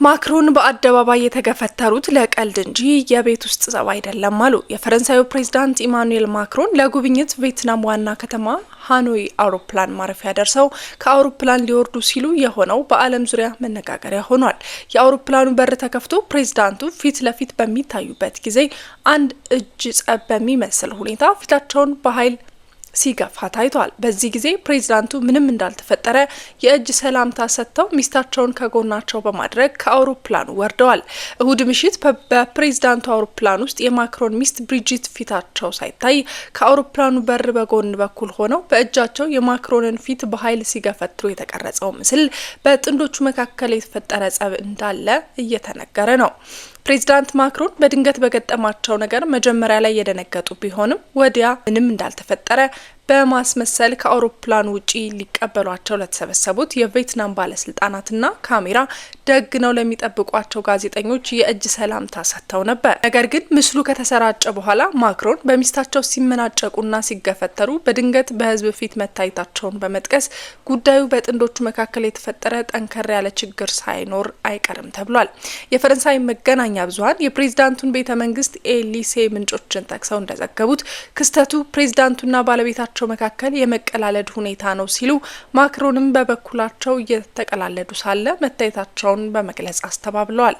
ማክሮን በአደባባይ የተገፈተሩት ለቀልድ እንጂ የቤት ውስጥ ጸብ አይደለም አሉ። የፈረንሳዩ ፕሬዚዳንት ኢማኑኤል ማክሮን ለጉብኝት ቪየትናም ዋና ከተማ ሃኖይ አውሮፕላን ማረፊያ ደርሰው ከአውሮፕላን ሊወርዱ ሲሉ የሆነው በዓለም ዙሪያ መነጋገሪያ ሆኗል። የአውሮፕላኑ በር ተከፍቶ ፕሬዚዳንቱ ፊት ለፊት በሚታዩበት ጊዜ አንድ እጅ ጸብ በሚመስል ሁኔታ ፊታቸውን በኃይል ሲገፋ ታይቷል። በዚህ ጊዜ ፕሬዚዳንቱ ምንም እንዳልተፈጠረ የእጅ ሰላምታ ሰጥተው ሚስታቸውን ከጎናቸው በማድረግ ከአውሮፕላኑ ወርደዋል። እሁድ ምሽት በፕሬዚዳንቱ አውሮፕላን ውስጥ የማክሮን ሚስት ብሪጂት ፊታቸው ሳይታይ ከአውሮፕላኑ በር በጎን በኩል ሆነው በእጃቸው የማክሮንን ፊት በኃይል ሲገፈትሩ የተቀረጸው ምስል በጥንዶቹ መካከል የተፈጠረ ጸብ እንዳለ እየተነገረ ነው። ፕሬዚዳንት ማክሮን በድንገት በገጠማቸው ነገር መጀመሪያ ላይ የደነገጡ ቢሆንም ወዲያ ምንም እንዳልተፈጠረ በማስመሰል ከአውሮፕላኑ ውጪ ሊቀበሏቸው ለተሰበሰቡት የቪየትናም ባለስልጣናትና ካሜራ ደግነው ለሚጠብቋቸው ጋዜጠኞች የእጅ ሰላምታ ሰጥተው ነበር። ነገር ግን ምስሉ ከተሰራጨ በኋላ ማክሮን በሚስታቸው ሲመናጨቁና ሲገፈተሩ በድንገት በሕዝብ ፊት መታየታቸውን በመጥቀስ ጉዳዩ በጥንዶቹ መካከል የተፈጠረ ጠንከር ያለ ችግር ሳይኖር አይቀርም ተብሏል። የፈረንሳይ መገናኛ ብዙኃን የፕሬዝዳንቱን ቤተ መንግስት ኤሊሴ ምንጮችን ጠቅሰው እንደዘገቡት ክስተቱ ፕሬዝዳንቱና ባለቤታቸው መካከል የመቀላለድ ሁኔታ ነው ሲሉ፣ ማክሮንም በበኩላቸው እየተቀላለዱ ሳለ መታየታቸውን በመግለጽ አስተባብለዋል።